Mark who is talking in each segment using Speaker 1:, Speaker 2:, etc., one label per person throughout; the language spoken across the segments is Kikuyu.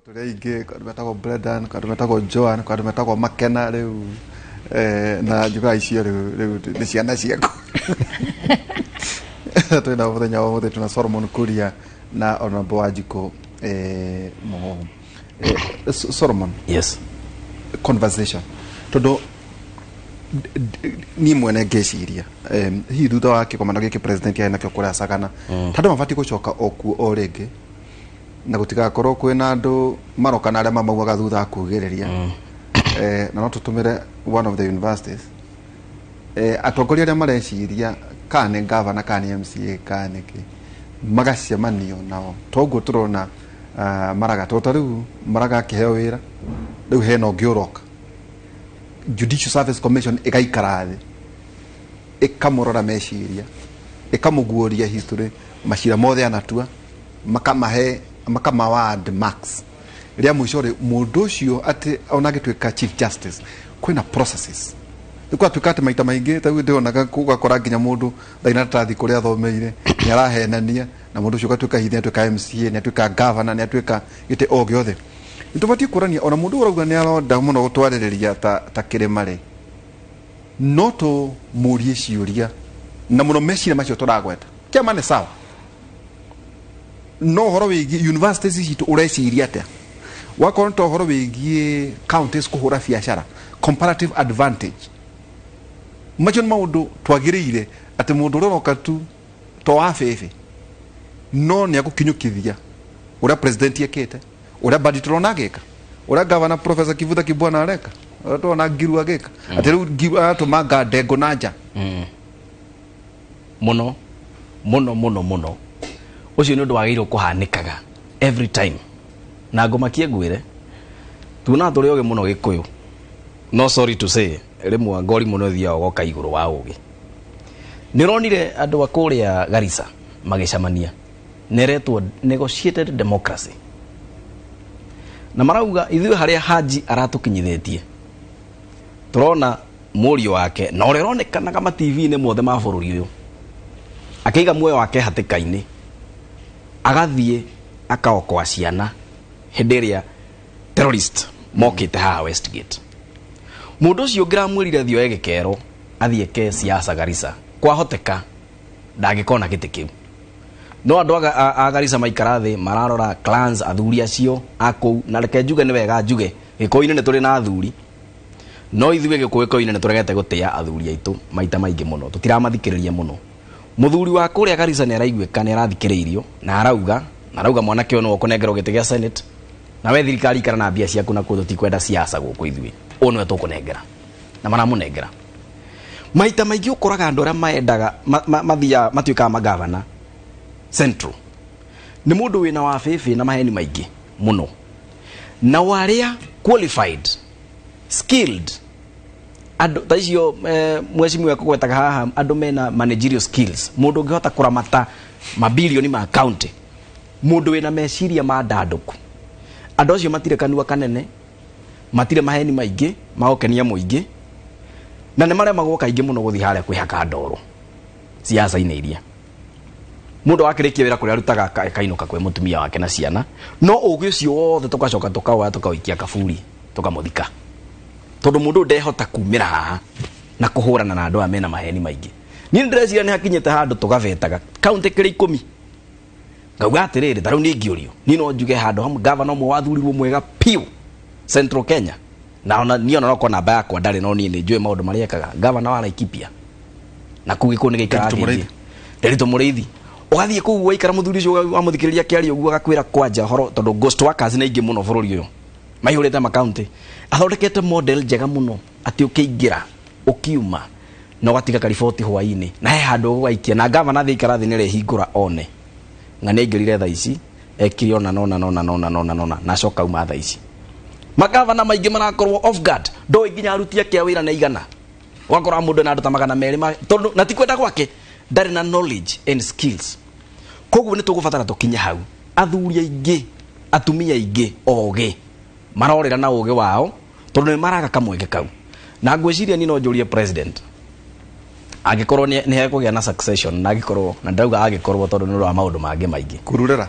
Speaker 1: Tũrĩ aingĩ, andũ metagwo Brendan, andũ metagwo Joan, andũ metagwo Makena rĩu, na njugaga icio rĩu nĩ ciana ciakwa. Twĩ na mũthenya wa ũmũthĩ tuna Solomon Kuria na Honorable Wanjikũ Mũhoho. Solomon.
Speaker 2: Yes.
Speaker 1: Conversation, tondũ niĩ mwene ngĩciria, hihi thutha wa kĩgomano gĩkĩ president arĩ nakĩo kũrĩa Sagana, ta andũ mabatiĩ gũcoka o kuo o rĩngĩ, na gũtigakorwo kwĩna andũ maroka na arĩa mamauaga thutha wa kugĩrĩria, na no tũtũmĩre one of the universities, atongoria arĩa mareciria kana nĩ gavana, kana nĩ MCA, kana nĩ kĩ, magacemanio nao toguo tũrona, Maraga, tondũ ta rĩu Maraga akĩheo wĩra, rĩu hena ũngĩ ũroka. Judicial Service Commission ĩgaikara thĩ, ĩkamũrora meciria, ĩkamũguũria history, macira mothe anatua, makamahe, makamaward marks rĩa mũico rĩ mũndũ ũcio atĩ ona agĩtuĩka chief justice kwĩna processes. Rĩu gwatuĩka atĩ maita maingĩ ta rĩu ndĩronaga ũgakora nginya mũndũ ndarĩ na tathi kũrĩa athomeire, nĩ arahenania, na mũndũ ũcio ũgatuĩka hihi nĩ atuĩka MCA, nĩ atuĩka governor, nĩ atuĩka gĩtĩ o gĩothe. Nĩ tũbatiĩ kũrania ona mũndũ ũrauga nĩ aronda mũno gũtwarĩrĩria ta kĩrĩma rĩ, no tũmũrie ciũria na mũno meciria macio tũragweta. Kĩama nĩ sawa, no ũhoro wĩgiĩ universities citũ ũreciria atĩa? Wakorwo nĩ ta ũhoro wĩgiĩ counties kũhũra biacara, comparative advantage, macio nĩ maũndũ twagĩrĩire atĩ mũndũ ũrĩa ũroka tu to wa bĩbĩ no nĩ agũkinyũkithia ũrĩa president ekĩte, ũrĩa Mbadi tũrona agĩka, ũrĩa governor Professor Kivutha Kibwana areka, ũrĩa tũrona Ngiru agĩka, atĩ rĩu Ngiru aratũmanga ndengũ na nja.
Speaker 2: Mũno mũno mũno mũno. Ũcio nĩ ũndũ wagĩrĩirwo kũhanĩkaga every time. Na ngũmakie ngwĩre, tuonaga tũrĩ ogĩ mũno Gĩkũyũ, no sorry to say, rĩmwe ngori mũno ĩthiaga ũgoka igũrũ wa ũgĩ. Nĩ ũronire andũ a kũrĩa Garissa magĩcemania, neretwo negotiated democracy, na marauga ithuĩ harĩa Haji aratũkinyithĩtie, tũrona mũriũ wake na ũrĩa ũronekanaga ma TV-inĩ mothe ma bũrũri ũyũ akĩiga muoyo wake hatĩka-inĩ, agathiĩ akaokoa ciana hĩndĩ ĩrĩa terrorist mokĩte haha Westgate. Mũndũ ũcio ũngĩramwĩrire thiĩ oe gĩkero athiĩ eke siasa Garissa, kwahoteka ndangĩkona gĩtĩ kĩu. No andũ a Garissa maikara thĩ mararora clans, athuri acio a kũu, na reke njuge nĩ wega njuge Gĩkũyũ-inĩ nĩ tũrĩ na athuri, no ithuĩ Gĩkũyũ-inĩ nĩ tũregete gũtĩa athuri aitũ maita maingĩ mũno, tũtiramathikĩrĩria mũno. Mũthuri wa kũrĩa Garissa nĩ araiguĩka, nĩ arathikĩrĩirio, na arauga mwanake ũyũ nĩwe ũkũnengerwo gĩtĩ gĩa Senate, na we thirikari ikara na mbia ciaku na kũu, tũtikwenda siasa gũkũ ithuĩ, ũyũ nĩwe tũkũnengera, na maramũnengera. Maita maingĩ ũkoraga andũ arĩa maendaga, mathiaga, matuĩkaga magavana Central nĩ mũndũ wĩna wa bĩbĩ na maheni maingĩ mũno, na warĩa qualified, skilled andũ ta icio, mheshimiwa ekũgwetaga haha, andũ mena managerial skills, mũndũ ũngĩhota kũramata mabilioni ma county, mũndũ wĩna meciria ma ndandũku. Andũ acio matirĩ kanua kanene, matirĩ maheni maingĩ ma gũkenia mũingĩ, na nĩ maremagwo kaingĩ mũno gũthiĩ harĩa kwĩhaka ndoro siasa-inĩ iria mũndũ akĩrĩkia wĩra kũrĩa arutaga akainũka kwĩ mũtumia wake na ciana, no ũgĩ ũcio wothe tũgacoka tũkawoya tũkaũikia kaburi tũkamũthika, tondũ mũndũ ndehota kumĩra haha na kũhũrana na andũ aya mena maheni maingĩ. Niĩ ndĩreciria nĩ hakinyĩte handũ tũgabetaga kaunti kĩrĩ 10, ngauga atĩrĩrĩ, ta rĩu niĩ ngĩũrio, niĩ no njuge handũ hamwe gavana ũmwe wathurirwo mwega piũ Central Kenya, na ona niĩ ona nokorwo namba yakwa ndarĩ, no niĩ nĩ njũĩ maũndũ marĩa ekaga, gavana wa Laikipia, na kũu Gĩkũyũ nĩ gĩikaraga
Speaker 1: Nderitu
Speaker 2: kĩingĩ.
Speaker 1: Mũrĩithi.
Speaker 2: Nderitu Mũrĩithi. Ũgathiĩ kũu waikara mũthuri ũcio wamũthikĩrĩria akĩaria ũguo, agakwĩra kwanja ũhoro, tondũ ghost workers nĩ aingĩ mũno bũrũri ũyũ maihũrĩte makaunti. Athondekete model njega mũno atĩ ũkĩingĩra ũkiuma na ũgatiga kariboti hwaĩ-inĩ, na he handũ ũgũgaikia, na gavana thĩ ikara thĩ nĩrehingũra one na nĩ aingĩrire thaa ici, ekire ona nona nona nona nona nona, na acoka auma thaa ici. Magavana maingĩ marakorwo off guard, ndoĩ nginya aruti ake a wĩra nĩ aigana. Ũgakora mũndũ na andũ ta 200 tondũ na ti kwenda gwake, ndarĩ na knowledge and skills. Koguo nĩ tũgũbatara tũkinye hau, athuri aingĩ, atumia aingĩ ogĩ marorĩra na ũgĩ wao, tondũ nĩ maraga kamweke kau. Na ngwĩciria niĩ no njũrie president, angĩkorwo nĩ hekũgĩa na succession, na angĩkorwo, na ndauga angĩkorwo tondũ nĩ ũndũ wa maũndũ mangĩ maingĩ.
Speaker 1: Kururĩra.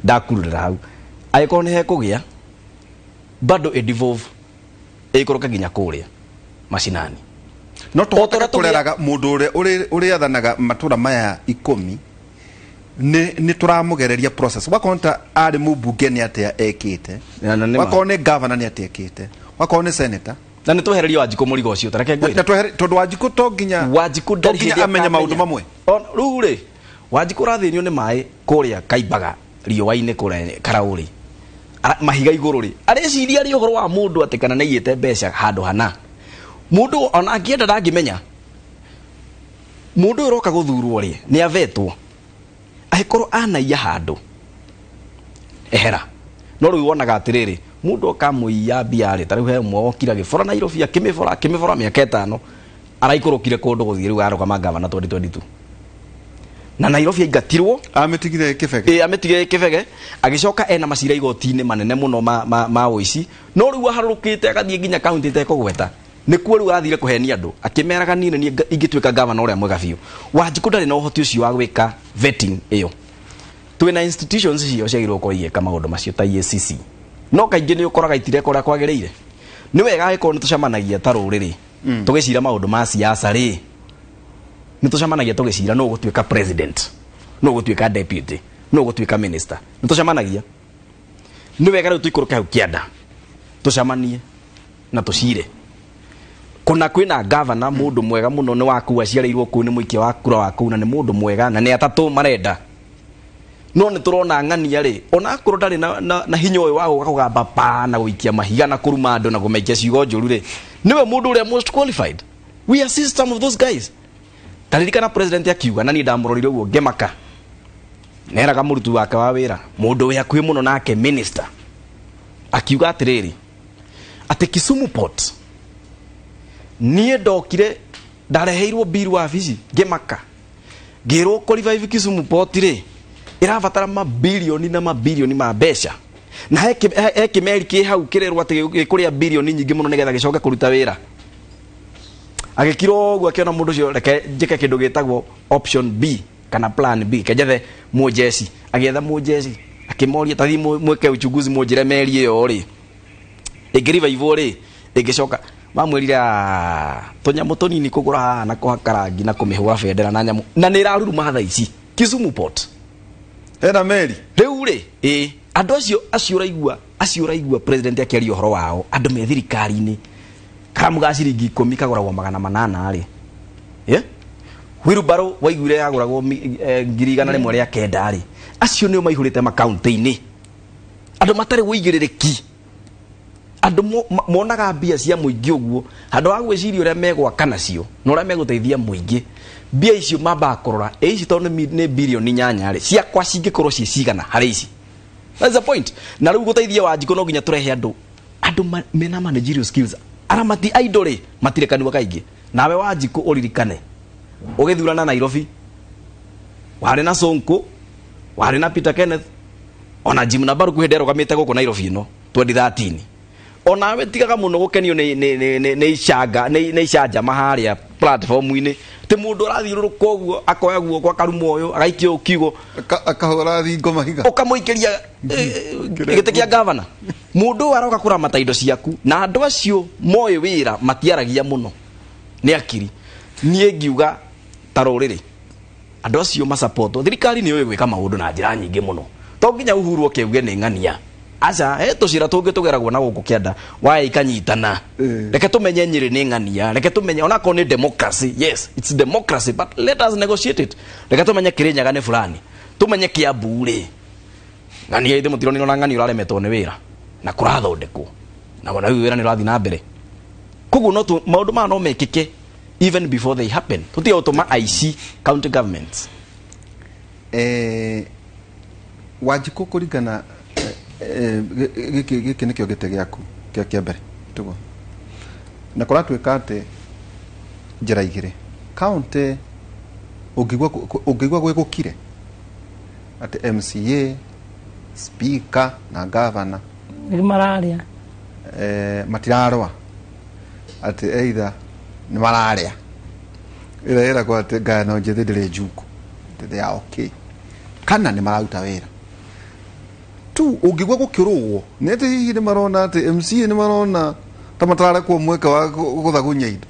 Speaker 2: Ndakururĩra hau. Angĩkorwo nĩ hekũgĩa, Bado ĩdevolve ĩikũrũke nginya kũrĩa macinani.
Speaker 1: No tũhote kũreraga mũndũ ũrĩa ũrĩathanaga matũra maya 10 nĩ tũramũgereria process. Wakorwo ta arĩ mũmbunge nĩ atĩa ekĩte, wakorwo nĩ governor nĩ atĩa ekĩte, wakorwo nĩ senator.
Speaker 2: Na nĩ twehererio Wanjikũ mũrigo ũcio, tareke ngwĩre.
Speaker 1: Na tondũ Wanjikũ to nginya
Speaker 2: Wanjikũ ndarĩ hĩndĩ
Speaker 1: amenye maũndũ mamwe.
Speaker 2: Rĩu rĩ Wanjikũ ũrathĩnio nĩ maĩ kũrĩa Kaimbaga riũa-inĩ kũrĩa Karaũrĩ mahiga igũrũ rĩ areciria rĩ ũhoro wa mũndũ atĩ kana nĩaiyĩte mbeca handũ hana. Mũndũ ona angĩenda ndangĩmenya. Mũndũ ũyũ ũroka gũthurwo rĩ nĩ avetwo angĩkorwo anaiya handũ ehera. No rĩu wonaga atĩrĩrĩ mũndũ okamũiya mbia rĩ ta rĩu he ũmwe wokire agĩbora Nairobi akĩmĩbora mĩaka 5 araikũrũkire kũndũ gũthiĩ rĩu arũgama gavana 2022 na Nairobi aingatirwo
Speaker 1: amĩtigire kĩbege.
Speaker 2: Amĩtigire kĩbege agĩcoka ena macira igoti-inĩ manene mũno ma ũici. No rĩu aharũrũkĩte agathiĩ nginya kaunti ĩtekũgweta nĩkuo rĩu athire kũhenia andũ akĩmeraga niĩ nĩ ingĩtuĩka gavana ũrĩa mwega biũ. Wanjikũ ndarĩ na ũhoti ũcio wa gwĩka vetting ĩyo. Twĩna institutions icio ciagĩrĩirwo gũkorwo igĩka maũndũ macio ta EACC, no kaingĩ nĩ ũkoraga itireka ũrĩa kwagĩrĩire. Nĩ wega angĩkorwo nĩ tũcemanagia ta rũrĩrĩ tũgĩcira maũndũ ma siasa rĩ, nĩ tũcemanagia tũgĩcira nũ ũgũtuĩka president, nũ ũgũtuĩka deputy, nũ ũgũtuĩka minister. Nĩ tũcemanagia. Nĩ wega rĩu tũikũrũke hau kĩanda tũcemanie na tũcire. Kuna kwĩna gavana mũndũ mwega mũno nĩ waku aciarĩirwo kũu nĩ mũikia wa kura wa kũu na nĩ mũndũ mwega na nĩ atatũ marenda. No nĩ tũrona ng'ania rĩ ona akorwo ndarĩ na hinya ũyũ wa gũka kũgamba pa na gũikia mahiga na kũruma andũ na kũmaikia ciugo njũru rĩ, nĩwe mũndũ ũrĩa most qualified. We assist some of those guys. Taririkana president akiuga na niĩ ndamũrorire ũguo ngĩmaka. Neraga mũruti wake wa wĩra mũndũ wĩ hakuhĩ mũno nake minister akiuga atĩrĩrĩ atĩ Kisumu Port niĩ ndokire ndareheirwo bill wabici ngĩmaka ngĩrwo kũ revive Kisumu Port rĩ ĩrabatara mabilioni na mabilioni ma mbeca na he kĩmeri kĩ hau kĩrerwo atĩ gĩkũrĩa bilioni nyingĩ mũno nĩgetha gĩcoke kũruta wĩra. Agĩkirwo ũguo akĩona mũndũ ũcio reke njĩke kĩndũ gĩtagwo option B kana plan B kenjethe mũjeci. Agĩetha mũjeci akĩmoria tathi mwĩke uchunguzi mũnjĩre meri ĩyo rĩ ĩngĩrivaivwo rĩ ĩngĩcoka. Mamwĩrire tũnyamũ tũnini kũgũra haha na kũhaka rangi na kũmĩhũra bendera na nyamũ na nĩ ĩraruruma thaa ici Kisumu Port
Speaker 1: hena meri
Speaker 2: rĩu rĩ. Ĩ andũ acio ũraigua president akĩaria ũhoro wao andũ me thirikari-inĩ karamu ga ciringi 10 kagũragwo 800 rĩ. Wheelbarrow waiguire yagũragwo 1,109 rĩ. Acio nĩo maihũrĩte makaunti-inĩ andũ matarĩ wũigĩrĩrĩki andũ monaga mbia cia mũingĩ ũguo handũ ha gwĩciria ũrĩa megwaka nacio na ũrĩa megũteithia mũingĩ. Mbia icio mambaga kũrora ĩ ici tondũ nĩ bilioni 8 rĩ ciakwa cingĩkorwo ciĩ cigana harĩ ici. That's the point. Na rĩu gũteithia Wanjikũ no nginya tũrehe andũ mena managerial skills. Aramati a indo rĩ matirĩ kanua kaingĩ. Nawe Wanjikũ ũririkane ũgĩthurana Nairobi warĩ na Sonko, warĩ na Peter Kenneth, ona Jim Nabaru kwĩ hĩndĩ arũgamĩte gũkũ Nairobi ĩno 2013. Onawe tigaga mũno gũkenio nĩ icanga nĩ icanjama harĩa platform-inĩ ti mũndũ ũrathiũrũrũka ũguo akoya guoko akaruma ũyũ agaikia ũyũ kiugo
Speaker 1: akahũra thingo mahiga
Speaker 2: ũkamũikĩria gĩtĩ kĩa gavana. Mũndũ ũyũ aroka kũramata indo ciaku na andũ acio moĩ wĩra matiaragia mũno nĩ akiri. Niĩ ngiuga ta rũrĩrĩ andũ acio masapotwo. Thirikari nĩ yũĩ gwĩka maũndũ na njĩra nyingĩ mũno to nginya Uhuru oke uge nĩ ng'ania. Aca he tũcira tũngĩ tũgeragwo na gũkũ kĩanda wae ikanyitana. Reke tũmenye Nyĩrĩ nĩ ng'ania, reke tũmenye onakorwo nĩ democracy. Yes, it's democracy but let us negotiate it. Reke tũmenye Kĩrĩnyaga nĩ fulani, tũmenye Kiambu rĩ ng'ania ithe mũtironire ona ng'ania ũraremetwo nĩ wĩra na kũrathondekwo na wona rĩu wĩra nĩ ũrathiĩ na mbere. Koguo no maũndũ maya no mekĩke even before they happen. Tũtige gũtũma IC county governments.
Speaker 1: Wanjikũ kũringana gĩkĩ nĩkĩo gĩtĩ gĩaku kĩa kĩa mbere tiguo na kũratuĩka atĩ njĩra igĩrĩ county ũngĩigua gwĩ gũkire atĩ MCA speaker na governor
Speaker 3: nĩ mararĩa
Speaker 1: matirarũa atĩ either nĩ mararĩa ĩrĩa ĩragwo atĩ ngayano njĩthĩ ndĩrĩ njuku atĩ they are okay kana nĩ mararuta wĩra. Tu ũngĩgua gũkĩrũgwo nĩ atĩ hihi nĩ marona atĩ MCA nĩ marona ta matararekwo mweke wa gũthagunya indo,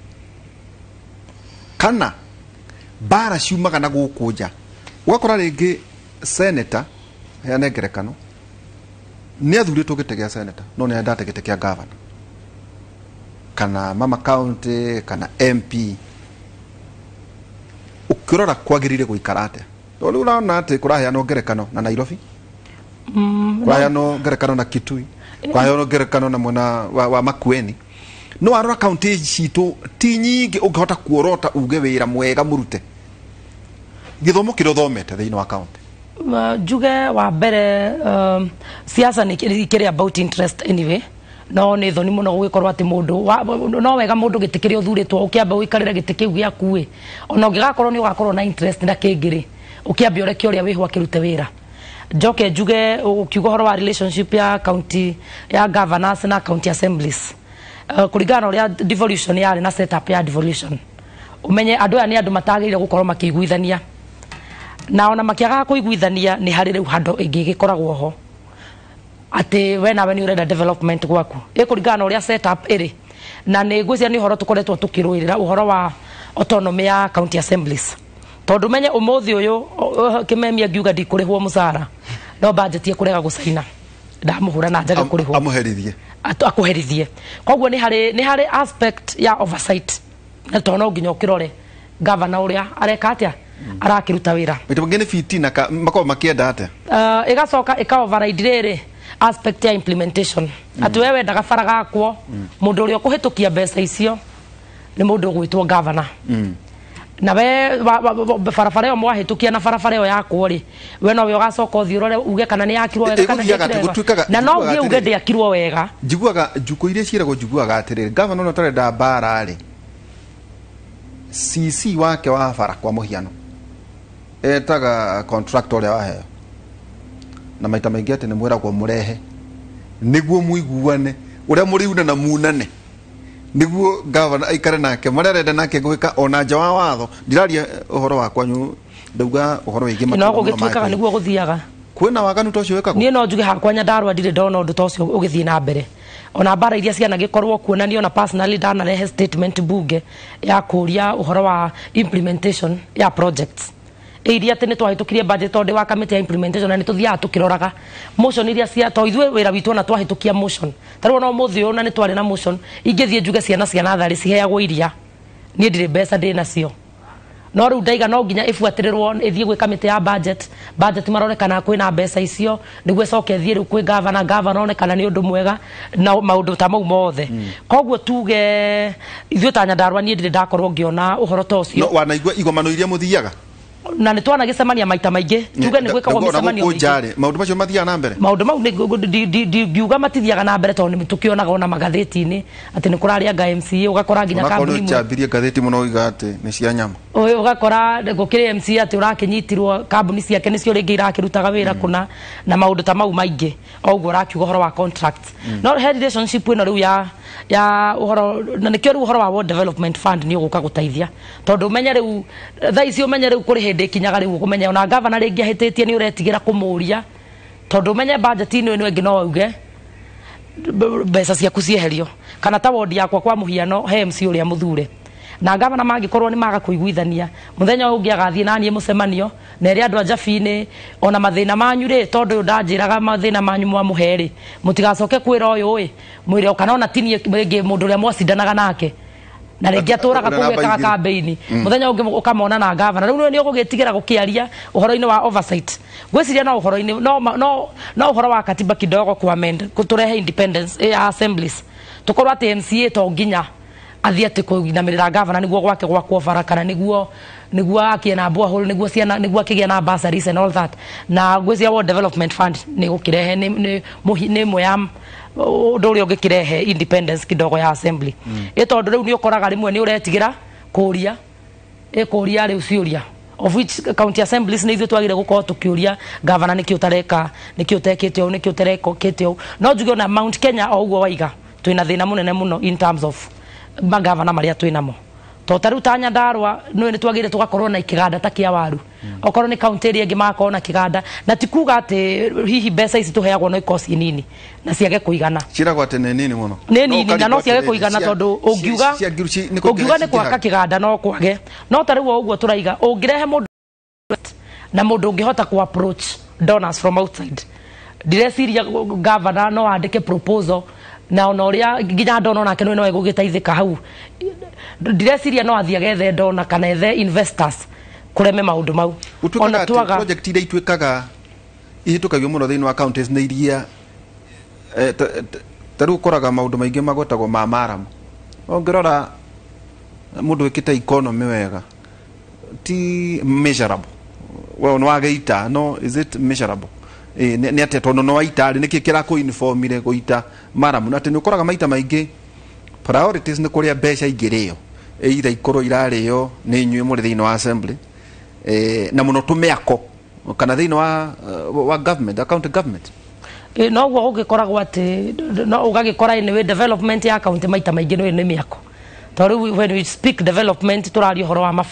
Speaker 1: kana mbara ciumaga na gũkũ nja. Ũgakora rĩngĩ senator, heane ngerekano, nĩ athurĩtwo gĩtĩ gĩa senator no nĩ arendete gĩtĩ kĩa governor kana mama county kana MP. Ũkĩrora kwagĩrĩire gũikara atĩa? Tondũ rĩu ũrona atĩ kũraheanwo ngerekano na Nairobi, kũraheanwo ngerekano na Kitui, kũraheanwo ngerekano na mwena wa Makueni. No warora kaunti citũ ti nyingĩ ũngĩhota kuorota uge wĩra mwega mũrute gĩthomo kĩrĩa ũthomete thĩinĩ wa kaunti.
Speaker 3: Njuge wa mbere, siasa nĩ ikĩrĩ about interest anyway. No nĩ thoni mũno gũgĩkorwo atĩ mũndũ no wega mũndũ gĩtĩ kĩrĩa ũthurĩtwo ũkĩamba ũikarĩre gĩtĩ kĩu gĩaku ĩ, ona ũngĩgakorwo nĩ ũgakorwo na interest na kĩngĩ rĩ, ũkĩambe ũreke ũrĩa wĩho akĩrute wĩra. Njoke njuge ũkiuga ũhoro wa relationship ya county ya governors na county assemblies, kũringana na ũrĩa devolution yarĩ na setup ya devolution, ũmenye andũ aya nĩ andũ matagĩrĩire gũkorwo makĩiguithania, na ona makĩagaga kũiguithania nĩ harĩ rĩu handũ ĩngĩ ĩgĩkoragwo ho atĩ we nawe nĩ ũrenda development gwaku, ĩkũringana na ũrĩa setup ĩrĩ. Na nĩ ngwĩciria nĩ ũhoro tũkoretwo tũkĩrũĩrĩra ũhoro wa autonomy ya county assemblies, tondũ menye ũmũthĩ ũyũ Kĩmemia ngiuga ndikũrĩhwo mũcara no budget ĩkũrega gũcaina ndamũhũra na njage kũrĩhwo,
Speaker 1: amũherithie,
Speaker 3: akũherithie. Koguo nĩ harĩ aspect ya oversight, na tondũ no nginya ũkĩrore governor ũrĩa areka atĩa, arakĩruta wĩra.
Speaker 1: Maita maingĩ nĩ fitina makoragwo makĩenda atĩa?
Speaker 3: Ĩgacoka ĩka override rĩrĩ aspect ya implementation, atĩ we wendaga bara gakwo, mũndũ ũrĩa ũkũhĩtũkia mbeca icio nĩ mũndũ ũgwĩtwo governor. Na we barabara ĩyo mwahĩtũkia na barabara ĩyo yakwo rĩ, we nowe ũgacoka ũthiĩ ũrore uge kana nĩ yakirwo wega kana ndĩakirwo wega. Na no ũthiĩ uge ndĩakirwo wega.
Speaker 1: Njiguaga njukũ iria ciĩragwo, njiguaga atĩrĩrĩ, governor ũrĩa ũtarenda mbara rĩ, CC wake wa bara kwa mũhiano etaga contractor ũrĩa waheo, na maita maingĩ atĩ nĩ mwĩragwo mũrehe nĩguo mũiguane ũrĩa mũrĩuna na munane, nĩguo governor aikare nake marĩa arenda nake gwĩka ona nja wa watho. Ndiraria ũhoro wa kwanyu, ndauga ũhoro wĩgiĩ
Speaker 3: no gũgĩtuĩkaga nĩguo gũthiaga.
Speaker 1: Kwĩna waganu ta ũcio wĩkagwo?
Speaker 3: Niĩ no njuge hakwa Nyandarua ndirĩ ndona ũndũ ta ũcio ũgĩthiĩ na mbere, ona mbara iria cianagĩkorwo kuonanio na personally ndanarehe statement bunge ya kũria ũhoro wa implementation ya projects iria atĩ nĩ twahĩtũkirie budget tondũ wa kamĩtĩ ya implementation, na nĩ tũthiaga tũkĩroraga motion iria cia to ithuĩ wĩra witũ ona twahĩtũkia motion ta rĩu ona ũmũthĩ ũyũ na nĩ twarĩ na motion ingĩthiĩ njuge ciana cia natharĩ ciheagwo iria, niĩ ndirĩ mbeca ndĩ nacio, no rĩu ndaiga no nginya ĩbuatĩrĩrwo ĩthiĩ gwĩ kamĩtĩ ya budget, budget marore kana kwĩna mbeca icio nĩguo ĩcoke ĩthiĩ rĩu kwĩ governor, governor one kana nĩ ũndũ mwega na maũndũ ta mau mothe. Koguo tuge ithuĩ ta Nyandarua niĩ ndirĩ ndakorwo ngĩona ũhoro ta ũcio.
Speaker 1: No wanaigua igomano iria mũthiaga?
Speaker 3: Na nĩ twanagĩcemania maita maingĩ, tuge nĩ gwĩkagwo mĩcemanio
Speaker 1: mĩingĩ. Maũndũ macio mathiaga na mbere?
Speaker 3: Maũndũ mau ndingiuga matithiaga na mbere tondũ nĩ tũkĩonaga ona magathĩti-inĩ atĩ nĩ kũrarĩanga MCA, ũgakora nginya kambuni
Speaker 1: imwe chambirie ngathĩti mũno ũiga atĩ nĩ cia nyama,
Speaker 3: ũgakora gũkĩrĩ MCA atĩ ũrakĩnyitirwo kambuni ciake nĩcio rĩngĩ irakĩrutaga wĩra kũna na maũndũ ta mau maingĩ, o ũguo ũrakiuga ũhoro wa contracts. No he relationship ĩno rĩu ya ũhoro, na nĩkĩo rĩu ũhoro wa World Development Fund nĩ ũgũka gũteithia, tondũ ũmenye rĩu thaa ici, ũmenye rĩu kũrĩ hĩndĩ ĩkinyaga rĩu ũkũmenya ona governor rĩngĩ ahĩtĩtie nĩ ũretigĩra kũmũria, tondũ ũmenye budget-inĩ ĩno ĩngĩ no auge mbeca ciaku cieherio, kana ta ward yakwa kwa mũhiano he MC ũrĩa mũthure na gavana mangĩkorwo nĩ maga kũiguithania mũthenya ũyũ ũngĩ agathiĩ na niĩ mũcemanio na ere andũ a Njabinĩ ona mathĩna manyu rĩ, tondũ ũyũ ndanjĩraga mathĩna manyu mwamũhe rĩ, mũtigacoke kwĩra ũyũ ĩ mwĩre o kana ona tinie rĩngĩ mũndũ ũrĩa mwacindanaga nake na rĩngĩ atũraga kũu ekaga campaign mũthenya ũngĩ ũkamona na gavana rĩu nĩ ũgũgĩtigĩra gũkĩaria ũhoro-inĩ wa oversight. Ngwĩciria no ũhoro-inĩ no ũhoro wa katiba kidogo ku amend tũrehe independence ya assemblies, tũkorwo atĩ MCA to nginya athiĩ atĩ kũinamĩrĩra gavana nĩguo gwake gwakwo bara kana nĩguo akie na borehole nĩguo ciana nĩguo akĩgĩa na bursaries and all that. Na ngwĩciria World Development Fund nĩ gũkĩrehe nĩ ĩmwe ya ũndũ ũrĩa ũngĩkĩrehe independence kidogo ya assembly. Ĩ tondũ rĩu nĩ ũkoraga rĩmwe nĩ ũretigĩra kũria ĩkũria rĩu ciũria, of which county assemblies nĩ ithuĩ twagĩrĩire gũkorwo tũkĩũria gavana nĩkĩ ũtareka, nĩkĩ ũtekĩte ũũ, nĩkĩ ũtarekĩte ũũ. No njuge ona Mount Kenya o ũguo waiga twĩna thĩna mũnene mũno in terms of magavana marĩa twĩ namo, To ta rĩu ta Nyandarua nĩ nĩ twagĩrĩire tũgakorwo na kĩganda ta kĩa waru, okorwo nĩ kaunti ĩrĩa ĩngĩ magakorwo na kĩganda, na ti kuga atĩ hihi mbeca ici tũheagwo no ikorwo ciĩ nini na ciage kũigana.
Speaker 1: Ciragwo atĩ nĩ nini mũno.
Speaker 3: Nĩ nini na no ciage kũigana, tondũ ũngiuga ũngiuga nĩ gwaka kĩganda no kwage. No ta rĩu o ũguo tũraiga, ũngĩrehe mũndũ na mũndũ ũngĩhota ku approach donors from outside, ndireciria governor no andĩke proposal na ona ũrĩa nginya ndona onake no egũgĩteithĩka hau. Ndireciria no athiĩ agethe donor kana ethe investors kũreme maũndũ mau.
Speaker 1: Ona twaga project iria ituĩkaga ihĩtũkagio mũno thĩinĩ wa counties nĩ iria ta rĩu ũkoraga maũndũ maingĩ magwetagwo ma maramu. Ũngĩrora mũndũ wĩkĩte economy wega, ti measurable. Well, no wageita, no is it measurable? Nĩ atĩa tondũ no waita rĩ, nĩkĩ kĩrakũ-informire gũita maramu? Na atĩ nĩ ũkoraga maita maingĩ priorities nĩ kũrĩa mbeca ingĩrĩo, either ikorwo irarĩo nĩ inyuĩ mũrĩ thĩinĩ wa assembly, na mũno tũmĩako kana thĩinĩ wa government, county government.
Speaker 3: Noguo gũgĩkoragwo atĩ no ũgagĩkora anyway development ya county maita maingĩ nĩ mĩako, tondũ rĩu when we speak development tũraria ũhoro wa mabara.